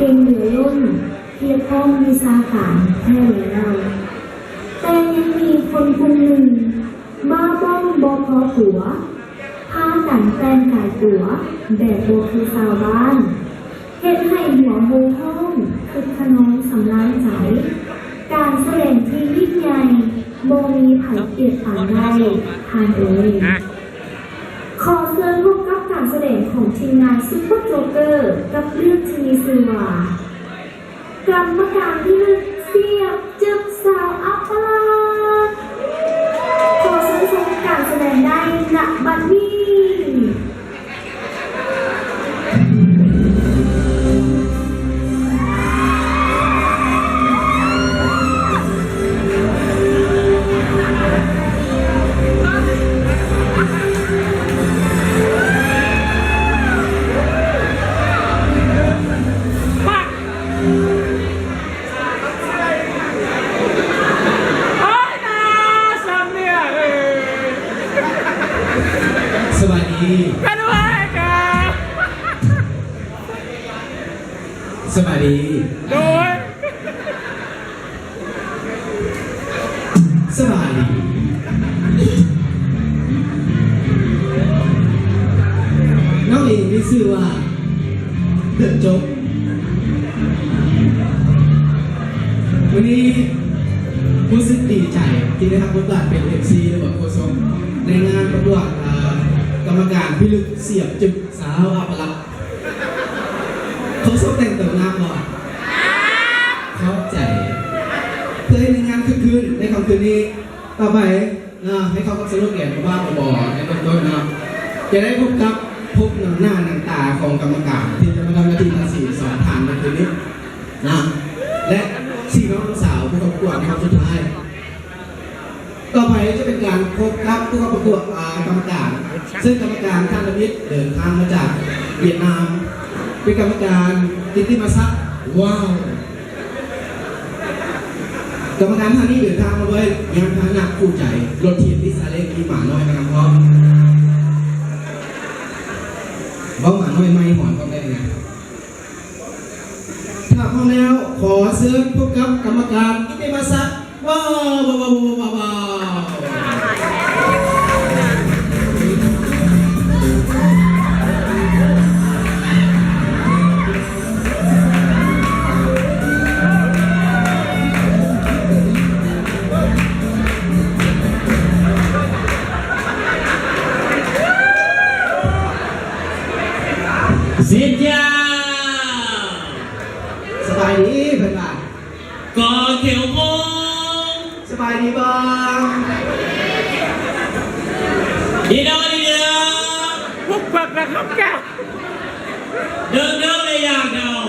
ເກັ່ງເຫຼືອລົ້ນ ຮຽບຮ້ອງວິຊາການແທ້ແລ້ວ. ແຕ່ຍັງມີຄົນກຸ່ມໜຶ່ງ ບ້າບ້ອງບໍ່ພໍຕົວ ພາກັນແຕ່ງກາຍຕົວແບບບໍ່ຄືຊາວບ້ານ ເຮັດໃຫ້ຫົວໂຮຮ້ອງ ຄຶກຂະນອງສຳລາຍໃຈ. ການສະແດງທີ່ຍິ່ງໃຫຍ່ ບໍ່ມີໃຜປຽບປານໄດ້ ທ່ານເອີຍ. ຂໍເຊີນພົບກັບການສະແດງຂອງທີມງານຊຸບເປີໂຈກເກີ ກັບເລື່ອງທີ່ມີຊື່ວ່າ ກຳມະການພິລຶກສຽບຈຶກສາວອັບປະລັກ. ຂໍເຊີນຊົມການສະແດງໄດ້ ນະບັດນີ້. ສະບາຍດີ ສະບາຍດີ ໂດຍ ສະບາຍດີ ນ້ອງເອງມີຊື່ວ່າ ເດືອນຈົບ. ມື້ນີ້ຮູ້ສຶກດີໃຈທີ່ໄດ້ຮັບໂອກາດເປັນເອັມຊີ ຫຼືວ່າໂຄສົກ ໃນງານປະກວດ ເອີ ກຳມະການພິລຶກສຽບຈຶກສາວອັບປະລັກ. ໂຄສົກແຕ່ງໂຕງາມບໍ່? ຂອບໃຈ. ເພື່ອເຮັດໃຫ້ງານຄຶກຄື້ນໃນຄ່ຳຄືນນີ້ ຕໍ່ໄປ ເນາະ ໃຫ້ເຂົ້າກັບສະໂລແກນບ້າໆ ໃນເບື້ອງຕົ້ນເນາະ ຈະໄດ້ພົບກັບ ພົບໜັງໜ້າໜັງຕາຂອງກຳມະການ ທີ່ຈະມາທຳໜ້າທີ່ຕັດສິນສອງທ່ານໃນຄືນນີ້ນະ ແລະ ສີ່ນ້ອງສາວຜູ້ເຂົ້າປະກວດໃນຮອບສຸດທ້າຍ. ຕໍ່ໄປຈະເປັນການພົບກັບຜູ້ເຂົ້າປະກວດ ອາ ກຳມະການ ເຊິ່ງກຳມະການທ່ານທຳອິດເດີນທາງມາຈາກຫວຽດນາມ ເປັນກຳມະການກິດຕິມະສັກ ວ້າວ ກຳມະການທ່ານນີ້ເດີນທາງມາດ້ວຍຍານພາຫະນະຄູ່ໃຈ ລົດຖີບຕິດຊາເລ້ງ ມີໝານ້ອຍມານຳພ້ອມ. ເວົ້າໝານ້ອຍໄມ້ຫອນພ້ອມໄດ້ເລີຍ. ຖ້າພ້ອມແລ້ວ ຂໍເຊີນພົບກັບກຳມະການກິດຕິມະສັກ ວ້າວ ວ້າວ ວ້າວ ວ້າວ ວ້າວ ວ້າວ. ສິດຢາ ສະບາຍດີເພິ່ນວ່າ ກອງແຖວວົງ ສະບາຍດີບໍ່? ດີດອ ດີເດີ ພວກບັກນະຄັບກະ ເດີງເດີງ ໄດ້ຢາກເດົາ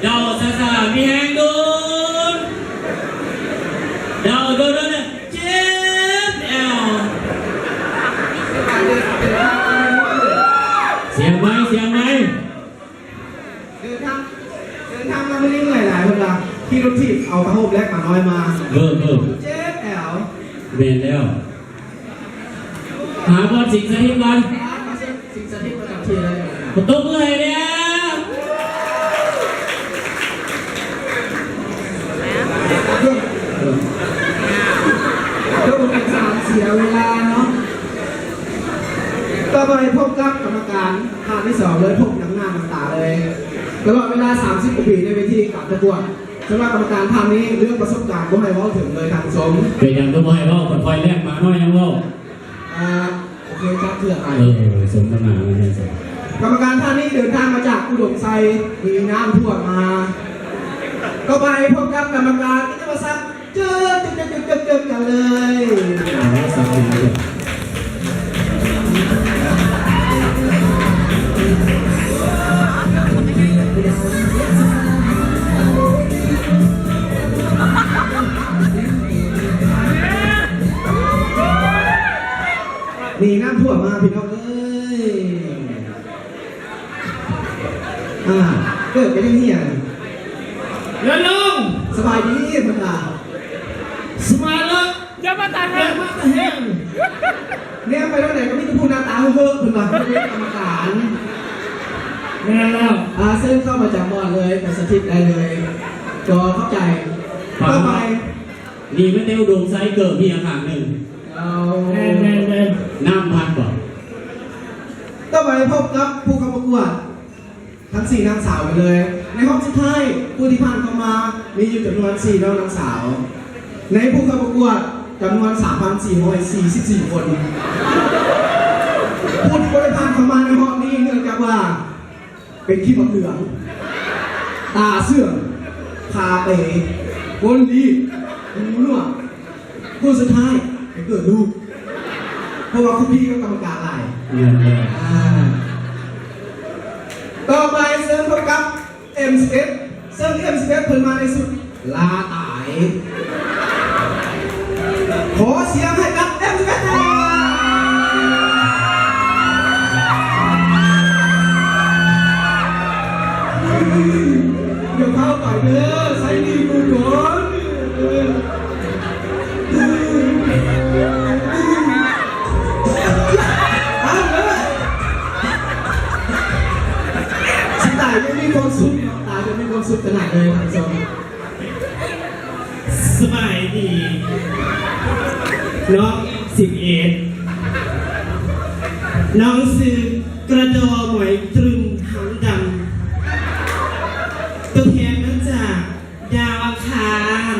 ເດົາຊ້າໆ ມີແຮງໂດນ ເດົາໂດນໆ ເຈັບແອວ ສຽງໄມ ສຽງໄມ. ເດີນທາງ ເດີນທາງມາມື້ນີ້ເມື່ອຍຫຼາຍເພິ່ນວ່າ ຂີ່ລົດຖີບເອົາຜ້າຫົ່ມແລກໝານ້ອຍມາ ເອີ ເອີ ເຈັບແອວ ແມ່ນແລ້ວ ຫາບ່ອນສິງສະຖິດກ່ອນ ສິງສະຖິດປະຈຳທີ່ເລີຍ ປະຕົບມືໃຫ້ແດ່ ເພື່ອບໍ່ເປັນການເສຍເວລາເນາະ. ຕໍ່ໄປພົບກັບກຳມະການທ່ານທີສອງເລີຍ ພົບໜັງໜ້າໜັງຕາເລີຍ ຕະຫຼອດເວລາສາມສິບກວ່າປີໃນເວທີການປະກວດ ສຳລັບກຳມະການທ່ານນີ້ ເລື່ອງປະສົບການບໍ່ໃຫ້ເວົ້າເຖິງເລີຍທ່ານຜູ້ຊົມ. ເປັນຫຍັງຄືບໍ່ໃຫ້ເວົ້າ? ຄັນຂ້ອຍແລກໝານ້ອຍຍັງເວົ້າ. ອ່າ ໂອເຄ ຈັກເທື່ອໄປ ເອີ ສົມນ້ຳໜ້າແມ່ນ. ກຳມະການທ່ານນີ້ເດີນທາງມາຈາກອຸດົມໄຊ ໜີນ້ຳຖ້ວມມາ. ຕໍ່ໄປພົບກັບກຳມະການກິດຕິມະສັກ ເຈີ ເຈີ ເຈີກັນເລີຍ. ໜີນ້ຳຖ້ວມມາ ພີ່ນ້ອງເອີຍ. ອ່າ ເກີດໄປໄດ້ເຫຍ. ເດີນລົງ. ສະບາຍດີ ເພິ່ນວ່າ. ສະບາຍດີ. ຢ່າມາຕາແຮງ ຢ່າມາຕາແຮງ. ແນມໄປທາງໃດກໍມີແຕ່ຜູ້ໜ້າຕາເຮີ້ໆ ເພິ່ນວ່າ. ເປັນກຳມະການ. ແມ່ນແລ້ວ ອ່າ ເຊີນເຂົ້າປະຈຳບ່ອນເລີຍ ໄປສະຖິດໄດ້ເລີຍ ກໍຂອບໃຈ. ປາ ຕໍ່ໄປ ນີ້ແມ່ນແນວອຸດົມໄຊເກີບມີຫຍັງຂ້າງໜຶ່ງ. ເອົາ ແມ່ນໆໆ ນ້ຳພັດບໍ່? ຕໍ່ໄປພົບກັບຜູ້ເຂົ້າປະກວດທັງສີ່ນາງສາວກັນເລີຍ. ໃນຮອບສຸດທ້າຍ ຜູ້ທີ່ຜ່ານເຂົ້າມາມີຢູ່ຈຳນວນສີ່ນ້ອງນາງສາວ ໃນຜູ້ເຂົ້າປະກວດຈຳນວນສາມພັນສີ່ຮ້ອຍສີ່ສິບສີ່ຄົນ. ຜູ້ທີ່ບໍ່ໄດ້ຜ່ານເຂົ້າມາໃນຮອບນີ້ ເນື່ອງຈາກວ່າ ເປັນຂີ້ໝາກເຫຼືອງ ຕາເຊື່ອມ ຂາເປ ກົ້ນລີບ ຫູໜວກ ຜູ້ສຸດທ້າຍໄປເກີດລູກ ເພາະວ່າຄຸກຄີກັບກຳມະການຫຼາຍ. ເອີ ອ່າ ຕໍ່ໄປເຊີນພົບກັບ ເອັມສິບເອັດ ເຊິ່ງ ເອັມສິບເອັດ ເພິ່ນມາໃນຊຸດ ລາຕາຍ. ຂໍສຽງໃຫ້ກັບ ເອັມສິບເອັດ ແດ່. ຢ່າພາວໄປເດີ ໃຊ້ໜີ້ກູກ່ອນ. ເອົາເລີຍ ສະຕາຍຍັງມີຄວາມສຸກເນາະ ຕາຍຍັງມີຄວາມສຸກຂະໜາດເລີຍ ທ່ານຜູ້ຊົມ. ສະບາຍດີ ນ້ອງ ເອັມສິບເອັດ ນ້ອງຊື່ກະດໍໝອຍຕຣຶມຫາງດຳ ຕົວແທນມາຈາກດາວອັງຄານ.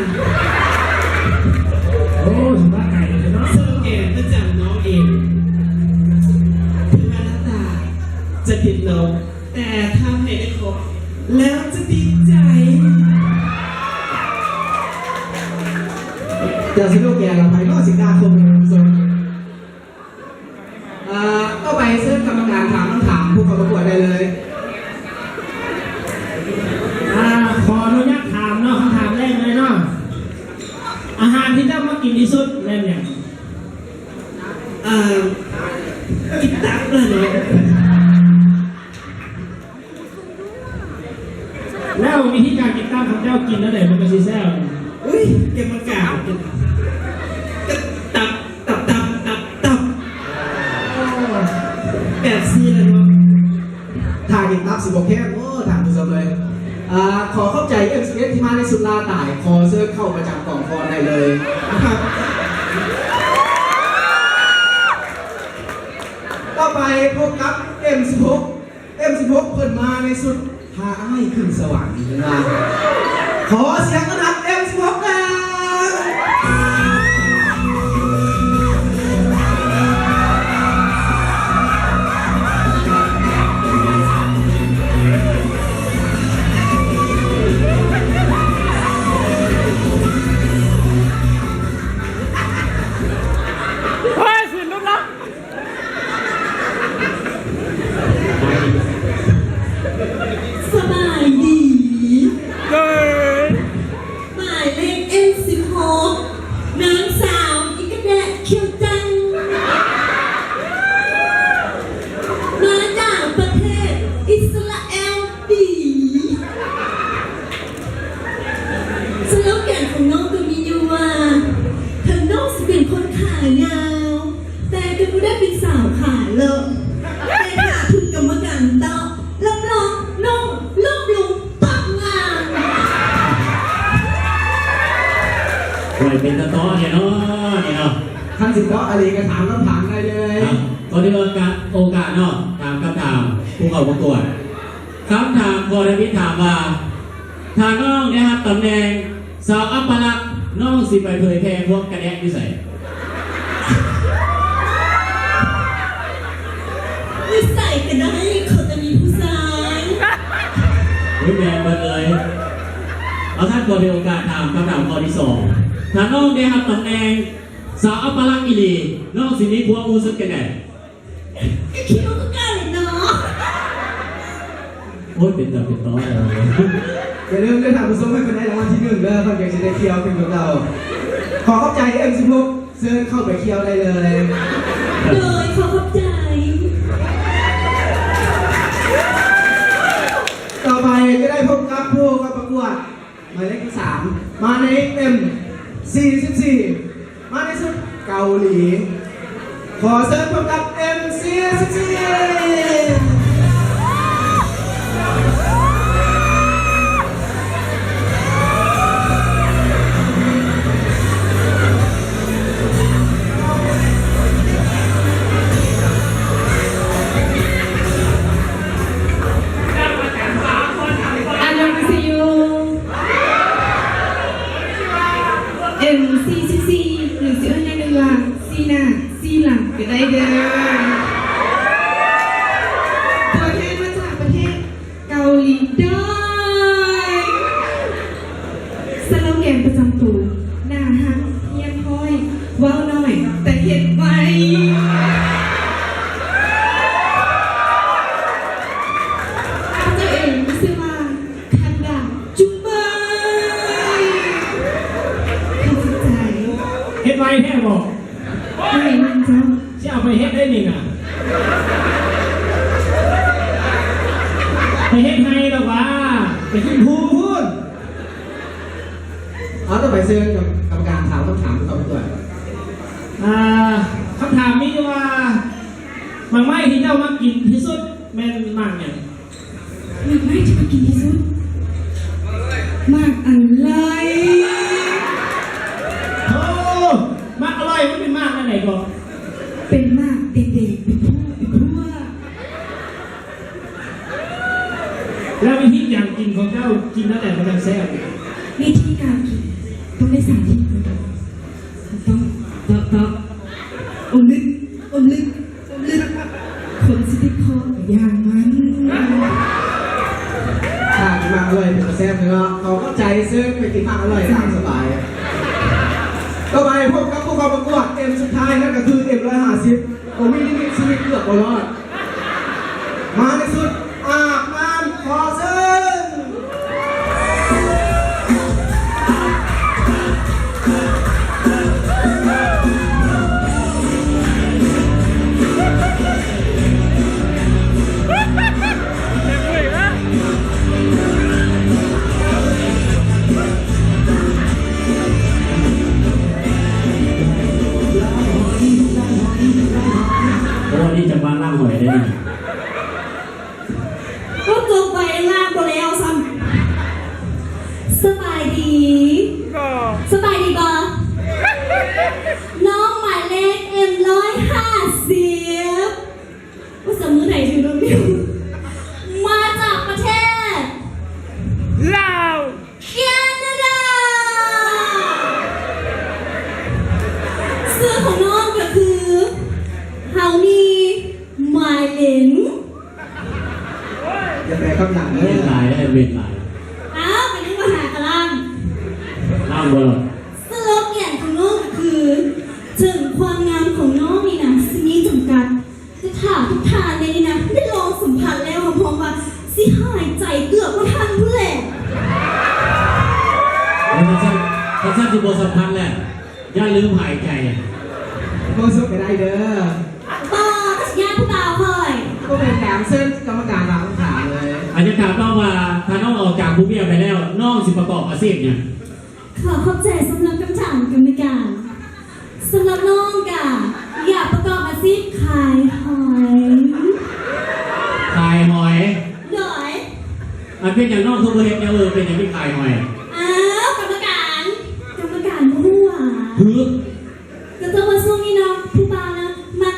ໂອ້ ສະບາຍດີເນາະ. ສະໂລແກນປະຈຳນ້ອງເອງ ເຖິງວ່າໜ້າຕາຈະຕິດລົບ ແຕ່ຖ້າໃຫ້ໄດ້ຄົບແລ້ວຈະຕິດໃຈ. ຈາກສະໂລແກນລະ ໃຜເນາະຊິກ້າຄົບ ທ່ານຜູ້ຊົມ. ເອີ ຕໍ່ໄປເຊີນກຳມະການຖາມຄຳຖາມຜູ້ເຂົ້າປະກວດໄດ້ເລີຍ. ອ່າ ຂໍອະນຸຍາດຖາມເນາະ ຄຳຖາມແລກເລີຍເນາະ ອາຫານທີ່ເຈົ້າມັກກິນທີ່ສຸດແມ່ນຫຍັງ? ເອີ ກິນຕັບລະເນາະ. ແລ້ວວິທີການກິນຕັບຂອງເຈົ້າກິນແນວໃດມັນກໍຊິແຊບ? ອຸ້ຍ ແກມັນກາວ ຕັບ ຕັບ ຕັບ ຕັບ ຕັບ ແບບຊີ້ລະເນາະ. ຖ້າກິນຕັບຊິບໍ່ແຄບ ໂອ້ ທ່ານຜູ້ຊົມເອີຍ. ອ່າ ຂໍຂອບໃຈ ເອັມສິບເອັດ ທີ່ມາໃນຊຸດລາຕາຍ ຂໍເຊີນເຂົ້າປະຈຳກອງຟອນໄດ້ເລີຍ. ຕໍ່ໄປພົບກັບ ເອັມສິບຫົກ ເອັມສິບຫົກ ເພິ່ນມາໃນຊຸດພາອ້າຍຂຶ້ນສະຫວັນ ເພິ່ນວ່າ. ຂໍສຽງຕ້ອນຮັບ ເອັມສິບຫົກ ເດີ. ໂອ້ຍ ສິນຫຼຸດລະ. ສະບາຍດີ ໂດຍ ໝາຍເລກ ເອັມສິບຫົກ ນາງສາວ ອີກະແດະ ຂຽວຈັນ ມາຈາກປະເທດອິດສະຣາແອລ. ດີ ສະໂລແກນຂອງນ້ອງກໍມີຢູ່ວ່າ ເຖິງນ້ອງຊິເປັນຄົນຂາຍາວ ແຕ່ກໍບໍ່ໄດ້ເປັນສາວຂາເລີະ ແຕ່ຖ້າຖືກກຳມະການເຕາະ ຮັບຮອງນ້ອງລົບລົງປັບງານ. ໂອ້ຍ ເປັນຕາເຕາະແທ້ເນາະ ນີ້ເນາະ. ຄັນຊິເຕາະອີ່ຫຼີກໍຖາມຄຳຖາມໄດ້ເລີຍ. ອ່ະ ຂໍຖືໂອກາດເນາະ ຖາມຄຳຖາມຜູ້ເຂົ້າປະກວດ. ຄຳຖາມຂໍ້ທຳອິດຖາມວ່າ ຖ້ານ້ອງໄດ້ຮັບຕຳແໜ່ງສາວອັບປະລັກ ນ້ອງຊິໄປເຜີຍແຜ່ຄວາມກະແດະຢູ່ໃສ? ຢູ່ໃສກໍໄດ້ ຂໍແຕ່ມີຜູ້ຊາຍ. ອຸ້ຍ ແມ່ນເບິດເລີຍ. ເອົາ ຊັ້ນຂໍຖືໂອກາດຖາມຄຳຖາມຂໍ້ທີສອງ ຖ້ານ້ອງໄດ້ຮັບຕຳແໜ່ງສາວອັບປະລັກອີ່ຫຼີ ນ້ອງຊິມີຄວາມຮູ້ສຶກຈັ່ງໃດ? ກໍຄິດວ່າຄືເກົ່າແຫຼະເນາະ. ໂອ້ຍ ເປັນຕາເປັນຕອນ. ຢ່າລືມເດີທ່ານຜູ້ຊົມ ໃຫ້ເພິ່ນໄດ້ລາງວັນທີໜຶ່ງເດີ ເພິ່ນກໍຊິໄດ້ທ່ຽວຂຶ້ນກວ່າເກົ່າ. ຂໍຂອບໃຈ ເອັມສິບຫົກ ເຊີນເຂົ້າໄປທ່ຽວໄດ້ເລີຍ. ໂດຍ ຂໍຂອບໃຈ. ຕໍ່ໄປຈະໄດ້ພົບກັບຜູ້ເຂົ້າປະກວດ ໝາຍເລກທີສາມ ມາໃນເອັມສີ່ສິບສີ່ ມາໃນຊຸດເກົາຫຼີ. ຂໍເຊີນພົບກັບເອັມສີ່ສິບສີ່. ເຮັດໃຫ້ດອກຫວາ ໄປຂຶ້ນພູພຸ້ນ. ເອົາ ຕໍ່ໄປເຊີນກຳມະການຖາມຄຳຖາມຕໍ່ໄປຕົວະ. ອ່າ ຄຳຖາມມີຢູ່ວ່າ ໝາກໄມ້ທີ່ເຈົ້າມັກກິນທີ່ສຸດແມ່ນໝາກຫຍັງ? ໝາກໄມ້ທີ່ມັກກິນທີ່ສຸດ ໝາກອັນໄລ. ໂອ້ ໝາກອະໄລມັນເປັນໝາກແນວໃດກໍ? ເປັນໝາກແດງໆ ເປັນພວກ ເປັນພວກ. ແລ້ວວິທີການກິນຂອງເຈົ້າກິນແນວໃດມັນຈັ່ງແຊບ? ວິທີການກິນຕ້ອງໄດ້ສາທິດກ່ອນ ຕ້ອງ ຕ້ອງ ຕ້ອງອົມລຶກ ອົມລຶກ ອົມລຶກ ຄົນຊິຕິດຄໍກໍຢ່າງມັນ. ຖ້າກິນໝາກອະໄລເປັນຕາແຊບເນາະ ເຂົາເຂົ້າໃຈ ເຊີນໄປກິນໝາກອະໄລຕາມສະບາຍ. ຕໍ່ໄປພົບກັບຜູ້ເຂົ້າປະກວດເອັມສຸດທ້າຍ ນັ້ນກໍຄືເອັມຮ້ອຍຫ້າສິບ ບໍ່ມີລິມິດຊີວິດເກືອບບໍ່ລອດ. ມາທີ່ສຸດ ອາບນ້ຳ ຂໍເຊີນ. ໂອ້ ນີ້ຈັງຫວະລ້າງຫອຍເດ້ນີ້. ກໍຈົບໄປ ລ້າງບໍ່ແລ້ວຊ້ຳ. ສະບາຍດີ ສະບາຍດີບໍ່? ນ້ອງໝາຍເລກເອັມຮ້ອຍຫ້າສິບ ວ່າສະມື້ໃດຖືກລົດວິວ ມາຈາກປະເທດລາວ ແຄນາດາ. ຊື່ຂອງນ້ອງກໍຄື ເຮົາມີ ໝາຍເຫຼັງ. ຢ່າແປຄຳຫຍັງເດີ ເໝັນຫຼາຍເດີ ເໝັນຫຼາຍ. ອ້າວ ກໍນຶກວ່າຫາກະລ້າງ ລ້າງບໍ່ລະ? ສະໂລແກນຂອງນ້ອງກໍຄື ເຖິງຄວາມງາມຂອງນ້ອງນີ້ນະຊິມີຈຳກັດ, ແຕ່ຖ້າທຸກທ່ານໃນນີ້ນະ ໄດ້ລອງສຳຜັດແລ້ວ ຮັບຮອງວ່າຊິຫາຍໃຈເກືອບບໍ່ທັນພຸ້ນແຫຼະ. ໂອ້ຍ ຄັນຊັ້ນ ຄັນຊັ້ນຊິບໍ່ສຳຜັດແຫຼະ. ຢ່າລືມຫາຍໃຈ. ບໍ່ສຸກກໍໄດ້ເດີ. ບໍ່ ກໍຊິຢ້ານຜູ້ບ່າວຂ້ອຍ. ບໍ່ເປັນຫຍັງ ເຊີນກຳມະການຖາມຄຳຖາມເລີຍ. ອາ ຢາກຖາມນ້ອງວ່າ ຖ້ານ້ອງອອກຈາກຜູ້ເມຍໄປແລ້ວ ນ້ອງຊິປະກອບອາຊີບຫຍັງ? ຂໍຂອບໃຈສຳລັບຄຳຖາມກຳມະການ. ສຳລັບນ້ອງກະຢາກປະກອບອາຊີບຂາຍຫອຍ. ຂາຍຫອຍ? ໂດຍ. ອັນເປັນຫຍັງນ້ອງຄືບໍ່ເຮັດແນວອື່ນ ເປັນຫຍັງຄືຂາຍຫອຍ? ອ້າວ ກຳມະການ ກຳມະການບໍ່ຮູ້ຫວາ? ຫື? ກໍເຈົ້າວ່າຊ່ວງນີ້ເນາະ ຜູ້ບ່າວນະມັກ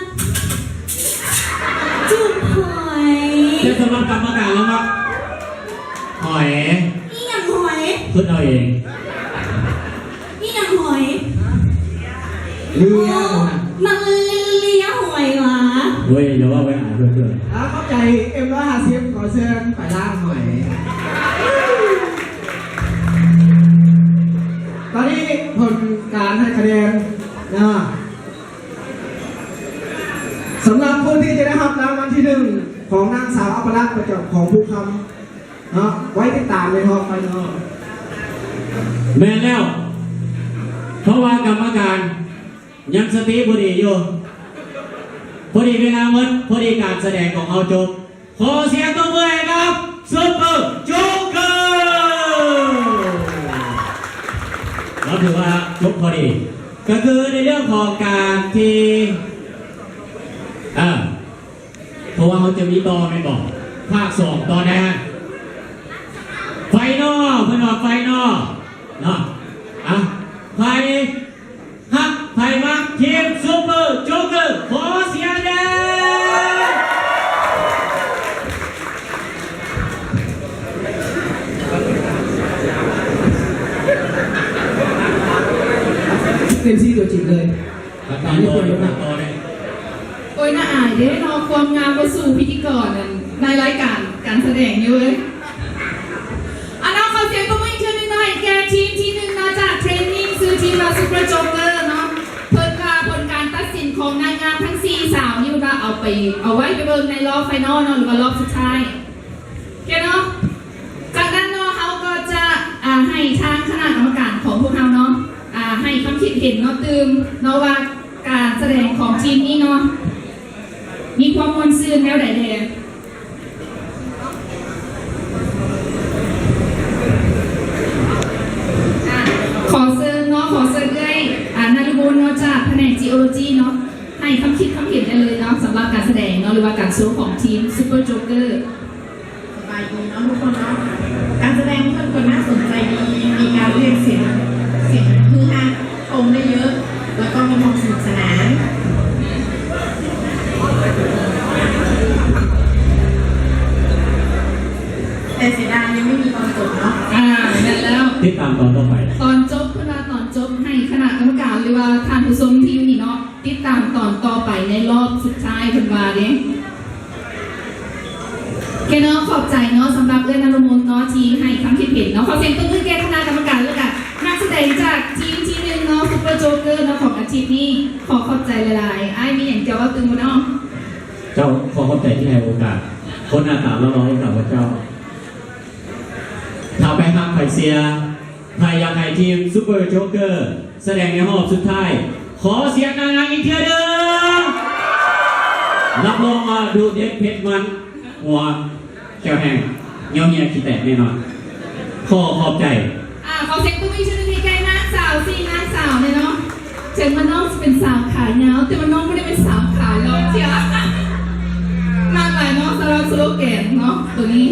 ຈູບຫອຍ. ແຕ່ສຳລັບກຳມະການລະມັກຫອຍ. ອີ່ຫຍັງຫອຍ? ຄິດເອົາເອງ. ອີ່ຫຍັງຫອຍ? ເລຍ ມັນເລຍຫອຍຫວາ? ໂອ້ຍ ຢ່າເວົ້າໄວ້ອາຍເພື່ອນ. ອ່າ ຂອບໃຈ ເອັມຮ້ອຍຫ້າສິບ ຂໍເຊີນໄປລ້າງຫອຍ. ຕອນນີ້ຜົນການໃຫ້ຄະແນນນະ ສຳລັບຜູ້ທີ່ຈະໄດ້ຮັບລາງວັນທີໜຶ່ງ ຂອງນາງສາວອັບປະລັກ ປະຈຳຂອງພູຄຳ ເນາະ ໄວ້ຕິດຕາມໃນຮອບໄຟນອລ. ແມ່ນແລ້ວ ເພາະວ່າກຳມະການຍັງສະຕິບໍ່ດີຢູ່. ພໍດີເວລາໝົດ, ພໍດີການສະແດງຂອງເຮົາຈົບ. ຂໍສຽງຕົບມືໃຫ້ກັບຊຸບເປີໂຈກເກີ ເຮົາຖືວ່າຈົບພໍດີ. ກໍຄືໃນເລື່ອງຂອງການທີ່ ເອີ ເພາະວ່າເຮົາຈະມີຕໍ່ແມ່ນບໍ່? ພາກສອງຕອນໃດ? ໄຟນອລ ເພິ່ນວ່າໄຟນອລເນາະ. ອ່ະ ໃຜຮັກໃຜມັກທີມຊຸບເປີໂຈກເກີ ຂໍສຽງແດ່. ເອັມຊີຕົວຈິງເລີຍ. ຕາມຕໍ່ເລີຍ ຕາມຕໍ່ເລີຍ. ໂອ້ຍ ໜ້າອາຍເດ້ເນາະ ຄວາມງາມບໍ່ສູ້ພິທີກອນໃນລາຍການການສະແດງນີ້ເວີຍ. ອາ ເນາະ ຂໍສຽງຕົບມືອີກເທື່ອໜຶ່ງໜ້ອຍ ແກ່ທີມທີໜຶ່ງເນາະ ຈາກເທຣນນິງ ຊື່ທີມວ່າ Super Joker ເນາະ. ເພິ່ນວ່າຜົນການຕັດສິນຂອງນາງງາມທັງສີ່ສາວນີ້ ເພິ່ນວ່າເອົາໄປ ເອົາໄວ້ໄປເບິ່ງໃນລອບໄຟນອລເນາະ ຫຼືວ່າລອບສຸດທ້າຍ. ໂອເຄເນາະ ຈາກນັ້ນເນາະ ເຮົາກໍຈະ ອ່າ ໃຫ້ທາງຄະນະກຳມະການຂອງພວກເຮົາເນາະ ອ່າ ໃຫ້ຄຳຄິດເຫັນເນາະ ຕື່ມເນາະ ວ່າການສະແດງຂອງທີມນີ້ເນາະ ມີຄວາມມ່ວນຊື່ນແນວໃດແດ່. ໂຊຂອງທີມ Super Joker. ສະບາຍດີເນາະທຸກຄົນເນາະ ການສະແດງເພິ່ນກໍໜ້າສົນໃຈດີ ມີການລຽກສຽງ ສຽງຮືຮາຊົມໄດ້ເຍອະ ແລ້ວກໍມີຄວາມສະໜຸກສະໜານ ແຕ່ເສຍດາຍຍັງບໍ່ມີຕອນຈົບເນາະ. ອ່າ ແມ່ນແລ້ວ ຕິດຕາມຕອນຕໍ່ໄປ ຕອນຈົບ ເພິ່ນວ່າຕອນຈົບໃຫ້ຄະນະກຳມະການ ຫຼືວ່າທ່ານຜູ້ຊົມທີ່ຢູ່ນີ້ເນາະ ຕິດຕາມຕອນຕໍ່ໄປໃນລອບສຸດທ້າຍ ເພິ່ນວ່າເດ້. ໂອເຄເນາະ ຂອບໃຈເນາະ ສຳລັບເອື້ອຍນະລະມົນເນາະ ທີ່ໃຫ້ຄຳຄິດເຫັນເນາະ. ຂໍສຽງຕົບມືແກ່ຄະນະກຳມະການ ແລ້ວກະນັກສະແດງຈາກທີມທີໜຶ່ງເນາະ Super Joker ເນາະ ຂອງອາທິດນີ້. ຂໍຂອບໃຈຫຼາຍໆ. ອ້າຍມີຫຍັງຈະເວົ້າຕື່ມບໍ່ເນາະ? ເຈົ້າ ຂໍຂອບໃຈທີ່ໃຫ້ໂອກາດຄົນໜ້າຕາຫຼໍ່ໆຢ່າງຂ້າພະເຈົ້າ. ຖ້າໃຜຮັກໃຜເຊຍ ໃຜຢາກໃຫ້ທີມ Super Joker ສະແດງໃນຮອບສຸດທ້າຍ ຂໍສຽງດັງໆອີກເທື່ອໜຶ່ງ. ຮັບຮອງວ່າດຸເດັດເຜັດມັນ ຫົວແຂ້ວແຮງ ເຫຍື້ອເຫື່ອຂີ້ແຕກແນ່ນອນ. ຂໍຂອບໃຈ. ອ່າ ຂໍສຽງຕົບມືອີກເທື່ອໜຶ່ງໃຫ້ແກ່ນາງສາວ ສີ່ນາງສາວແນ່ເນາະ. ເຖິງວ່ານ້ອງຊິເປັນສາວຂາຍາວ ແຕ່ວ່ານ້ອງບໍ່ໄດ້ເປັນສາວຂາຫຼອກເທື່ອ. ມັກຫຼາຍເນາະ ສຳລັບສະໂລແກນເນາະ ໂຕນີ້.